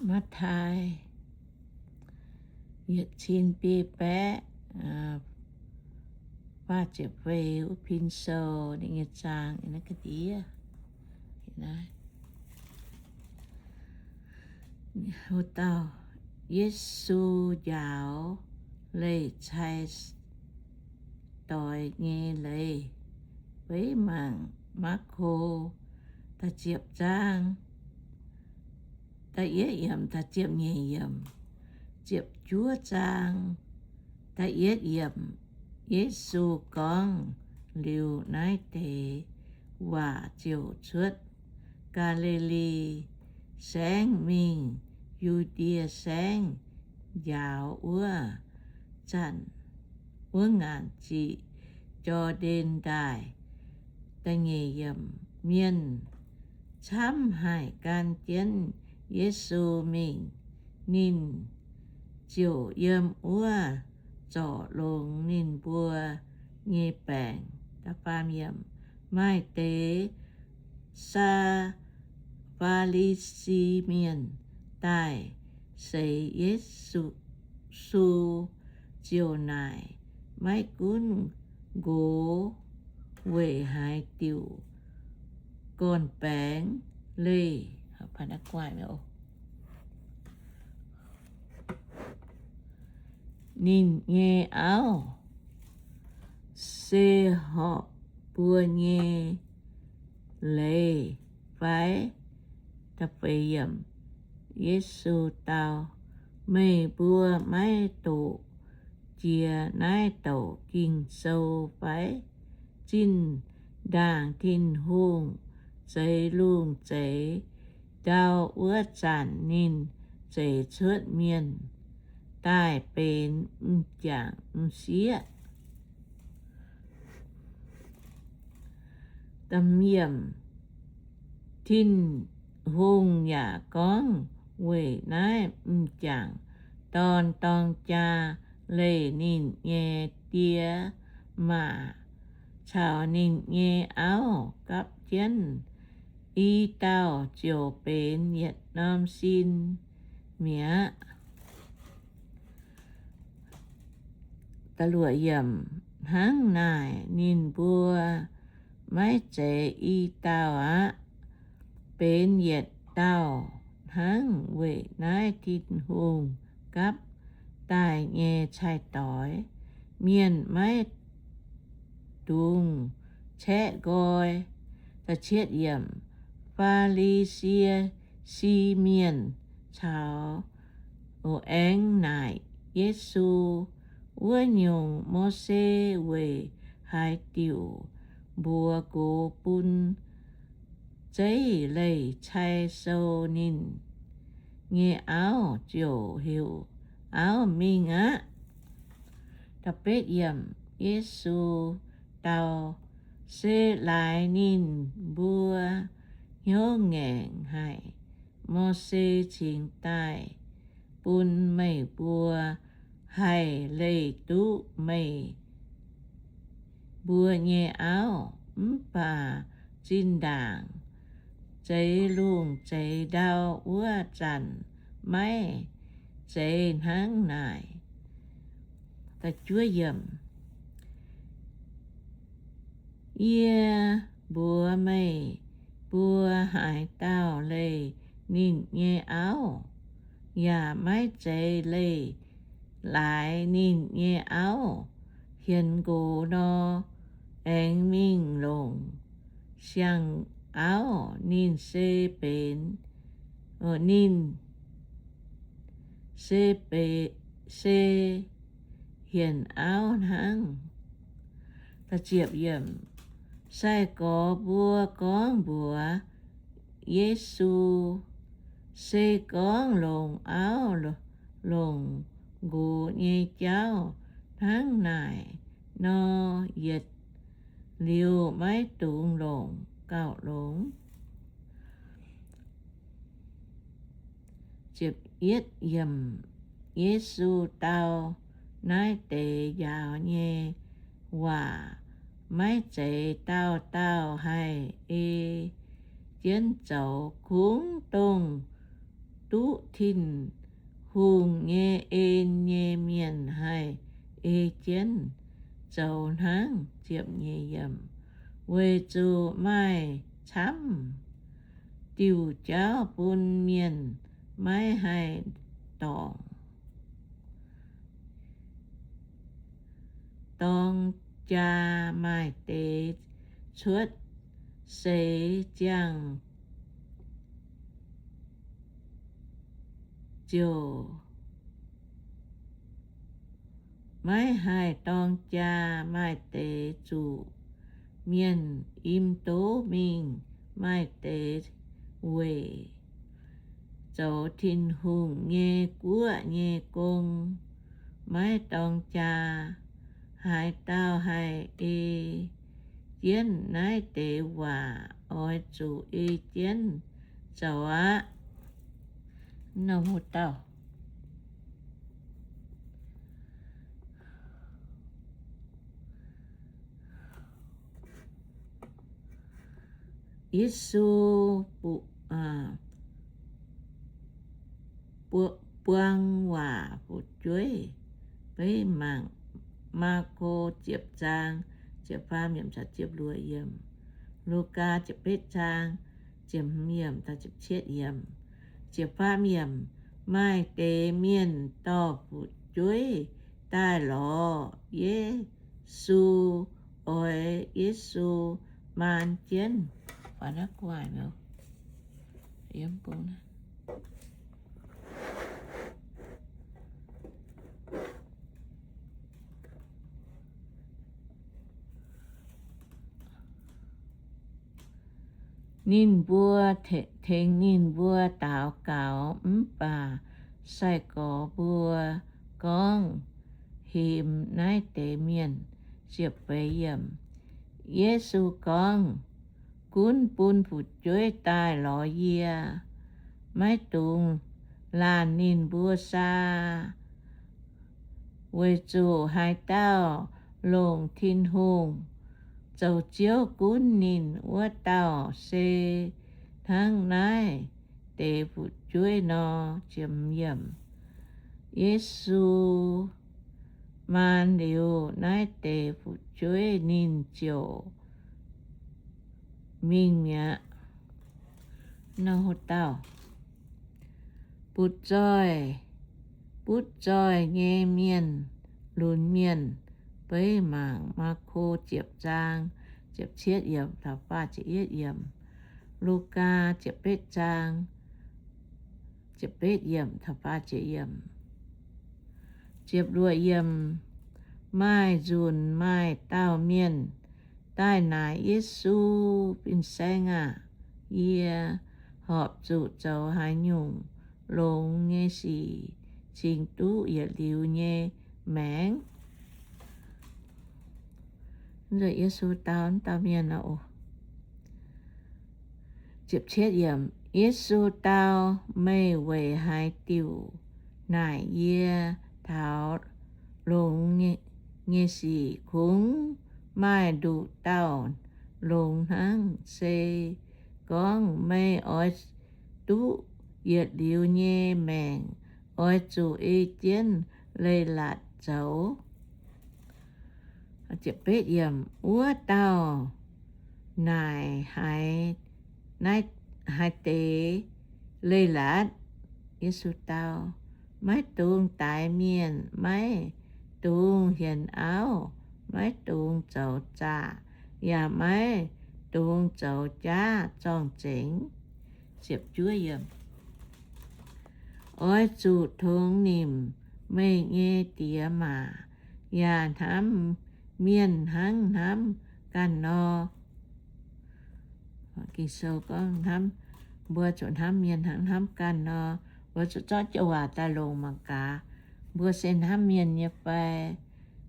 Matv^tai yietc cin biei baeqv faah ziepc feix wuov pin sou, ninh nyei zaang ga'ndiev. Wuov dauh Yesu njaaux leih cai doix nyei leiz. Feix mangc Maako da'ziepc zaang, da'yietv yiemc, da'ziepc nyeic yiemc, ziepc juov zaang, da'yietv yiemc. Yesu gorngv liuz naaiv deix waac ziouc cuotv Gaa^li^li Saengv mingh Yu^ndie Saengv. Njaaux wuov zanc, wuov ngaanc ziqc Jor^ndaen Ndaaih. Da'nyeic yiemc. Mienh camv haic gan jienv Yesu mingh. Ninh ziouc yiem wuov zorc longx ninh mbuo nyei baengc. Da'faam yiemc. Maaih deix Saa, Faa^li^si Mienh daaih seix Yesu ziouc naaic, maiv gunv nqox weic haaix diuc gorn-baengx leih ninh nyei auv, se horpc buo nyei leiz fai? Yesu dau, meih mbuo maiv doqc jiex naaiv douc Ging-Sou fai? Zinh ndaangc Tin-Hungh zeix lungh zeix ndau wuov zanc ninh zeix cuotv mienh daaih benx m'jangc m'sieqv. Tin-Hungh yaac gorngv, weic naaiv m'jangc dorn dorng jaa leih ninh nyei die maac caux ninh nyei auv gapv jienv, i dauh ziouc benx yietc norm sin mi'aqv. Hnangv naaic ninh mbuo maiv zeiz i dauh aqv, benx yietc dauh hnangv. Weic naaiv Tin-Hungh gapv daaih nyei cai-doix, mienh maiv dungx caeqv nqoi. Faa^li^si Mienh caux, aengx naaic Yesu, wuov nyungc, Mose weic haaix diuc mbuox nqox bun zeiv leih cai sou ninh nyei auv ziouc heuc auv mingh aqv? Yesu dau, se laaix ninh mbuo hnyouv ngaengc haic, Mose cingx daaih bun meih mbuo haih leih duqv meih mbuo nyei auv. Mv baac zinh ndaangc zeix lungh zeix ndau wuov zanc maiv zeiz hnangv naaic. Yie mbuox meih mbuo, haaix dauh leih ninh nyei auv, yaac maiv zeiz leih laaix ninh nyei auv hienx nqox nor, aengx mingh longc siang-auv, ninh se benx, ninh se benx, se hienx auv hnangv. Sai-gorx mbuo gorngv mbuox Yesu, se gorngv longc auv longc nqox nyei jauv hnangv naaic nor, yietc liuz maiv dungx longc gauh longx. Yesu dau naaiv deix njaaux nyei waac maiv zeiz dauh dauh haih ei jienv zoux. Kungx dongh duqv Tin-Hungh nyei en nyei mienh haih ei jienv zoux hnangv. Ziepc nyeic yiemc, weic zuqc maaih camv diuc jauv bun mienh maiv haih dorngc, dorng jaa maaih deix cuotv seix ziangh ziouc maiv haih dorng jaa, maaih deix zuqc mienh im ndov mingh, maaih deix weic zoux Tin-Hungh nyei guoqv nyei gong maiv dorng jaa. Haaix dauh haih ei jienv naaiv deix waac oix zuqc ei jienv zoux aqv. Nor dauh Yesu buang waac fu'jueiv. Beiv mangc Maako ziepc zaang, ziepc faam yiemc caux ziepc luoqc yiemc. Lugaa ziepc betv zaang, ziepc hmz yiemc caux ziepc cietv yiemc. Ziepc faam yiemc, maaih deix mienh dorh fu'jueiv daaih lorz Yesu, oix Yesu maan jienv. Ninh mbuo tengx ninh mbuo daux gaux, mv baac sai-gorx mbuo gorngv hemx naaiv deix mienh. Ziepc feix yiemc, Yesu gorngv, gunv bun fu'jueiv daaih lorz yie. Maiv dungx laanh ninh mbuo saa, weic zuqc haaix dauh longc Tin-Hungh zoux Ziouv gunv ninh, wuov dauh se hnangv naaiv deix fu'jueiv nor. Yesu maan liuz naaiv deix fu'jueiv, ninh ziouc mingh mi'aqv. Butv-zoih, butv-zoih nyei mienh, lunx mienh. Beiv mangc Maako ziepc zaang, ziepc cietv yiemc taux faah ziepc yietv yiemc. Lugaa ziepc betv zaang, ziepc betv yiemc taux faah ziepc yiemc. Ziepc luoqc yiemc, maaih nzunc maaih dauh mienh daaih naaic Yesu, Fin-Saeng aah! Yie horpc zuqc zoux haaix nyungc longx nyei sic cingx duqv yietc liuz nyei maengc? Yesu dau dauh mienh, Yesu dau, meih weic haaix diuc naaic yie taux longx nyei sic? Kungx maaih nduqc dauh longx hnangv. Se gorngv meih oix duqv yietc liuz nyei maengc, oix zuqc ei jienv leiz-latc zoux. Wuov dauh naaic haaix deix leiz-latc? Yesu dau, maiv dungx daix mienh, maiv dungx hienx auv, maiv dungx zoux zaqc, yaac maiv dungx zoux jaav zorng-zengx. Oix zuqc tongx nimc meih nyei diex maac, yaac hnamv mienh hnangv hnamv ganh nor. Ging-Sou gorngv hnamv, mbuo zuqc hnamv mienh hnangv hnamv ganh nor. Mbuo zuqc zorqv joux waac daaih longc mangc gaax, mbuo se hnamv mienh nyei fai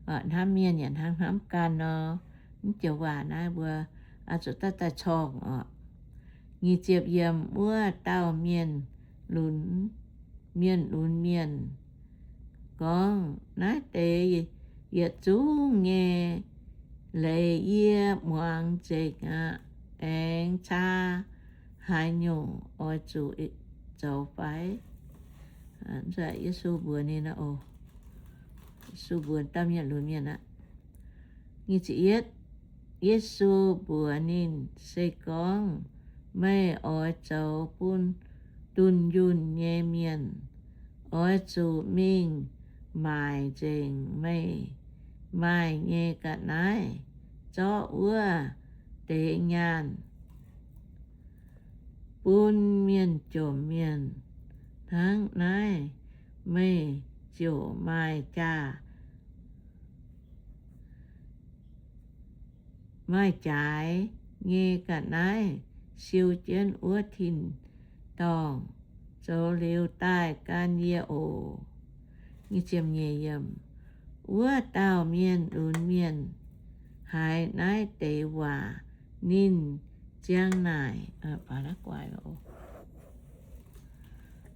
hnamv mienh yaac hnangv hnamv ganh nor. Mv joux waac naaiv mbuo zuqc daaih daaih corngh oc. Nyic ziepc yiemc, wuov dauh mienh lunx, mienh lunx mienh gorngv, naaiv deix yietc zungv nyei leiz yie muangx nzengc aqv. Aengx caa haaix nyungc oix zuqc zoux fai? Yesu mbuox ninh, Yesu mbuox dauh mienh lunx mienh aqv. Nyic ziepc yietv, Yesu mbuox ninh, Se gorngv meih oix zoux bun dunh yunh nyei mienh, oix zuqc mingh maaic nzengc meih maaih nyei ga'naaiv, zorqv wuov deix nyaanh bun mienh jomc mienh. Hnangv naaiv meih ziouc maaih jaax, maaih jaaix nyei ga'naaiv siou jienv wuov tin-dorngh. Zoux liuz daaih gan yie oc. Wuov dauh mienh lunx mienh haiz naaiv deix waac, ninh ziang naaic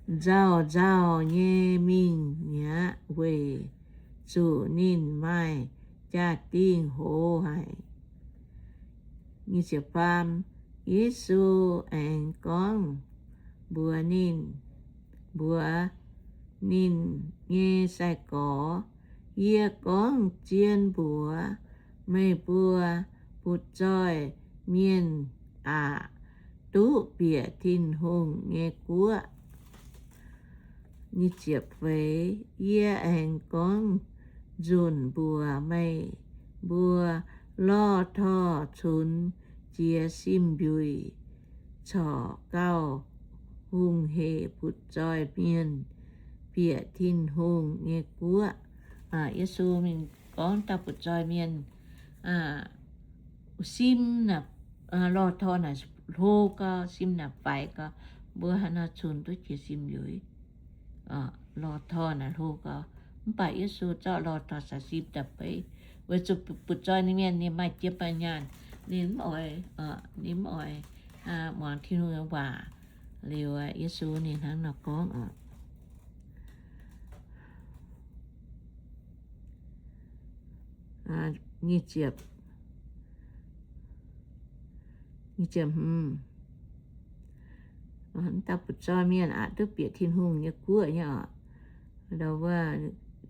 nzauh nzauh nyei mingh mi'aqv, weic zuqc ninh maaih jaa-dingh hoz haic. Yesu aengx gorngv mbuox ninh, mbuox ninh nyei sai-gorx, Yie gorngv zien mbuox meih mbuo butv-zoih mienh aqc, duqv bieqc Tin-Hungh nyei guoqv. Yie aengx gorngv nzunc mbuox meih mbuo, lorh torh cunx jiez sin-mbiuic corc gauh hungh hec butv-zoih mienh bieqc Tin-Hungh nyei guoqv. Yesu mingh gorngv dauh butv-zoih mienh, sim naaic, lorh torh naaic hlo gau, sim naaic faix gau, mbuo haaix nor cunx duqv jiez sin-mbiuic, lorh torh naaic hlo gau. Mv baac Yesu zorqv lorh torh caux sim daaih beiv, weic zuqc butv-zoih ninh mienh ninh maaih jiem maaih nyaanh, ninh mv oix, ninh mv oix muangx Tin-Hungh nyei waac. Liuz Yesu ninh hnangv nor gorngv oc. Dauh butv-zoih mienh aqc duqv bieqc Tin-Hungh nyei guoqv nyei oc.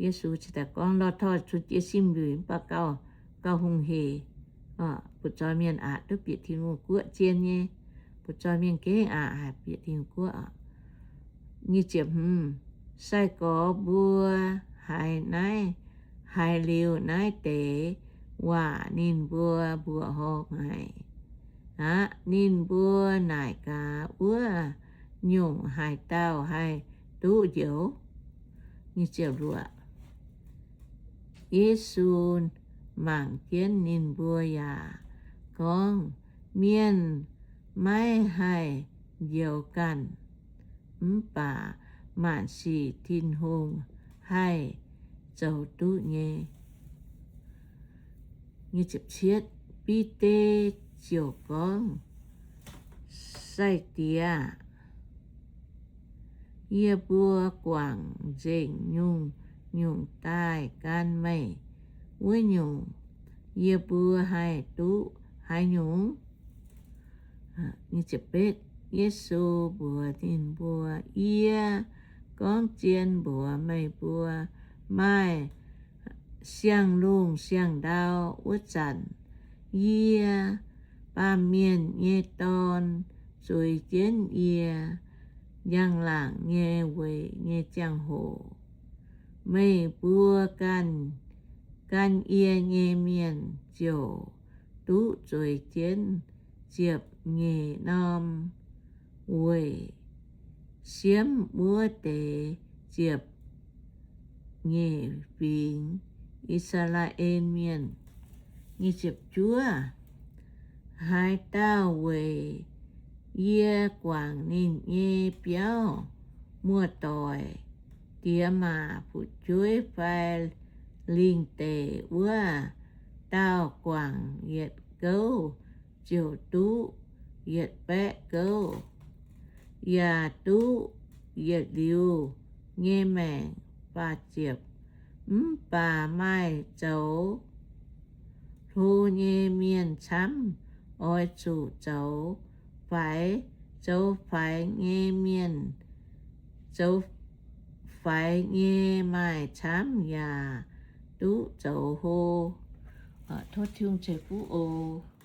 Yesu cingx daaih gorngv lorh torh cunx jiez sin-mbiuic mv baac gauh, gauh hungh hec. Butv-zoih mienh aqc duqv bieqc Tin-Hungh guoqv zien nyei. Butv-zoih mienh gengh aqc haih bieqc Tin-Hungh guoqv oc. Sai-gorx mbuo haiz naaiv, haiz liuz naaiv deix waac ninh mbuo mbuoqc horngh haic aqv. Ninh mbuo naaic gaax, Wuov nyungc haaix dauh haih duqv njoux? Yesu mangc jienv ninh mbuo yaac gorngv, Mienh maiv haih njoux ganh, mv baac maanc sic Tin-Hungh haih zoux duqv nyei. Bide ziouc gorngv, Sai-Diex, yie mbuo guangc nzengc nyungc-nyungc daaih gan meih, wuov nyungc yie mbuo haih duqv haaix nyungc? Yesu mbuox ninh mbuo, Yie gorngv zien mbuox meih mbuo, maaih siang-lungh siang-ndau wuov zanc, yie, Baamh Mienh nyei Dorn, zueiz jienv yie njang-laangc nyei weic nyei ziangh hoc, meih mbuo ganh, gan yie nyei mienh ziouc duqv zueiz jienv ziepc-nyeic norm weic siemv wuov deix ziepc-nyeic fingx I^saa^laa^en Mienh. Haaix dauh weic yie guangc ninh nyei biauv muoz-doic, diex maac, fu'jueiv fai lingh deic, wuov dauh guangc yietc gouv ziouc duqv yietc baeqv gouv, yaac duqv yietc liuz nyei maengc. Mv baac maaih zoux hlo nyei mienh camv oix zuqc zoux faix, zoux faix nyei mienh, zoux faix nyei maaih camv yaac duqv zoux hlo. Tov Tin-Hungh ceix fuqv oc.